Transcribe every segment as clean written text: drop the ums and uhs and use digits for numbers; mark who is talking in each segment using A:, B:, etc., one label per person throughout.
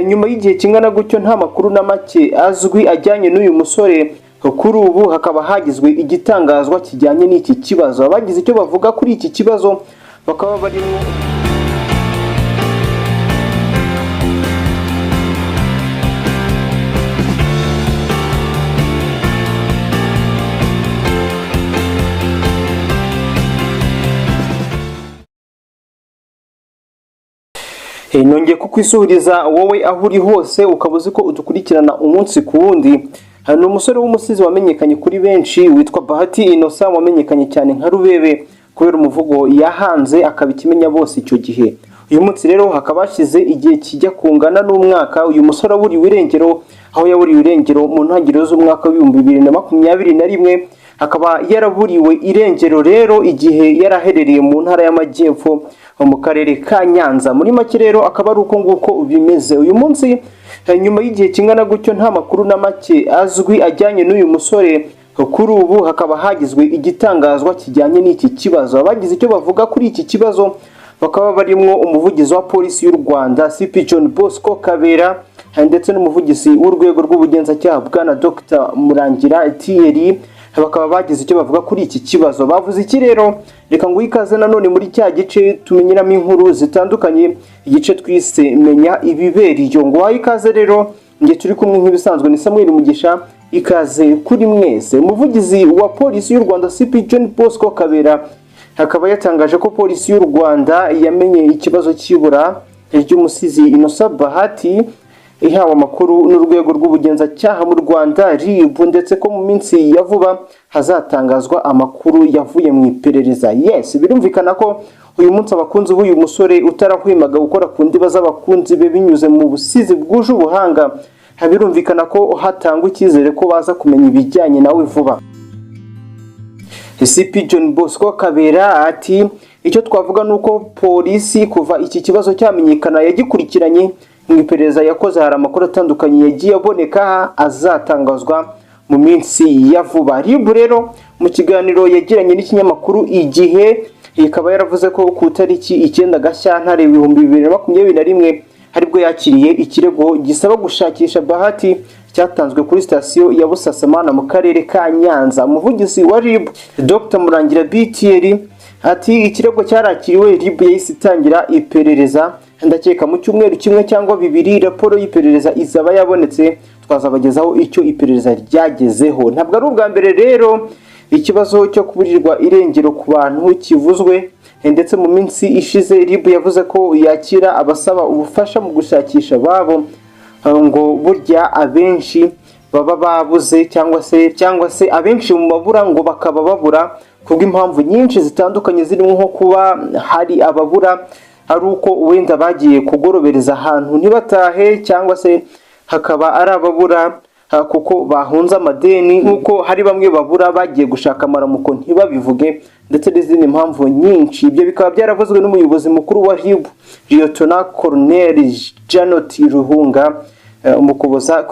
A: Nyuma y'igihe kingana gutyo nta makuru na make azwi ajyanye n'uyu musore, kuri ubu hakaba hagizwe igitangazwa kijyanye n'iki kibazo. Abagize icyo bavuga kuri iki kibazo bakaba barimo Nongeye kukwisuhuriza wowe aho uri hose, ukaba uzi ko udukurikirana umunsi ku wundi. Ni umusore w'umusizi wamenyekanye kuri benshi witwa Bahati Innocent, wamenyekanye cyane nka Rubebe kubera umuvugo yahanze akaba ikimenya bose icyo gihe. Uyu munsi rero hakaba hashize igihe kijya kungana n'umwaka uyu musore aburiwe irengero, aho yaburiwe irengero mu ntangiriro z'umwaka w'2021. Akaba yaraburiwe irengero rero igihe yari aherereye mu Ntara y'Amajyepfo, mu Karere ka Nyanza. Muri make rero akaba ari uko nguko bimeze. Uyu munsi, nyuma y'igihe kingana gutyo nta makuru na make azwi ajyanye n'uyu musore, kuri ubu hakaba hagizwe igitangazwa kijyanye n'iki kibazo. Abagize icyo bavuga kuri iki kibazo bakaba barimwo umuvugizi wa Polisi y'u Rwanda, CP John Bosco Kabera, ndetse n'umuvugizi w'urwego rw'ubugenzacyaha, bwana Dr Murangira Thierry. Bakaba bagize icyo bavuga kuri iki kibazo. Bavuze iki rero? Reka nguhe ikaze nanone muri cya gice tumenyeramo inkuru zitandukanye, igice twise "Menya Ibiberiyo". Ngo wahe ikaze rero, njye turi kumwe nk'ibisanzwe ni Samuel Mugisha. Ikaze kuri mwese. Umuvugizi wa Polisi y'u Rwanda, CP John Bosco Kabera, akaba yatangaje ko Polisi y'u Rwanda yamenye ikibazo cy'ibura ry'umusizi Innocent Bahati, ihawe amakuru n'urwego rw'ubugenzacyaha mu Rwanda, RIB, ndetse ko mu minsi ya vuba hazatangazwa amakuru yavuye mu iperereza. Yes, birumvikana ko uyu munsi abakunzi b'uyu musore utarahwemaga gukora ku ndiba z'abakunzi be binyuze mu busizi bwuje ubuhanga, birumvikana ko hatangwa icyizere ko baza kumenya ibijyanye nawe vuba. CP John Bosco Kabera ati: "Icyo twavuga ni uko polisi kuva iki kibazo cyamenyekana yagikurikiranye. Mu iperereza yakoze hari amakuru atandukanye yagiye aboneka azatangazwa mu minsi ya vuba." RIB rero mu kiganiro yagiranye n'ikinyamakuru Igihe ikaba yaravuze ko ku itariki 9 Gashyantare 2021 aribwo yakiriye ikirego gisaba gushakisha Bahati, cyatanzwe kuri sitasiyo ya Busasamana mu Karere ka Nyanza. Umuvugizi wa RIB, Dr Murangira B Thierry, ati: "Ikirego cyarakiriwe, RIB yahise itangira iperereza. Ndakeka mu cyumweru kimwe cyangwa bibiri raporo y'iperereza izaba yabonetse, twazabagezaho icyo iperereza ryagezeho." Ntabwo ari ubwa mbere rero ikibazo cyo kuburirwa irengero ku bantu kivuzwe, ndetse mu minsi ishize RIB yavuze ko yakira abasaba ubufasha mu gushakisha ababo. Ngo burya abenshi baba babuze cyangwa se abenshi mu babura ngo bakaba babura kubw'impamvu nyinshi zitandukanye, zirimo nko kuba hari ababura ari uko wenda bagiye kugorobereza ahantu ntibatahe, cyangwa se hakaba ari ababura kuko bahunze amadeni, nk'uko hari bamwe babura bagiye gushaka amaramuko ntibabivuge, ndetse n'izindi mpamvu nyinshi. Ibyo bikaba byaravuzwe n'umuyobozi mukuru wa RIB, Liyetona Colonel Janet Ruhunga, mu Kuboza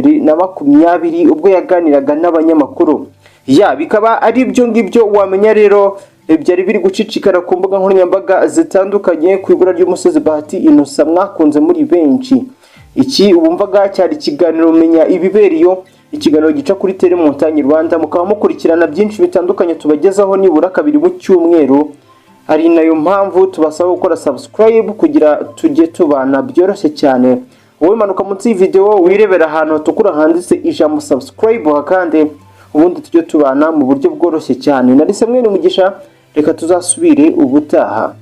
A: kw'2020 ubwo yaganiraga n'abanyamakuru. Ya, bikaba ari ibyo ngibyo wamenya rero byari biri gucicikara ku mbuga nkoranyambaga zitandukanye ku ibura ry'umusizi Bahati Innocent mwakunze muri benshi. Iki wumvaga cyari ikiganiro "Menya Ibiberiyo", ikiganiro gica kuri Tele Montagne Rwanda, mukaba mukurikirana byinshi bitandukanye tubagezaho nibura kabiri mu cyumweru, ari nayo mpamvu tubasaba gukora subscribe kugira tujye tubana byoroshye cyane. Wowe manuka munsi y'ivideo wirebera ahantu hatukura handitse ijambo "subscribe", hakande, ubundi tujye tubana mu buryo bworoshye cyane. Nari Samuel Mugisha, reka tuzasubire ubutaha.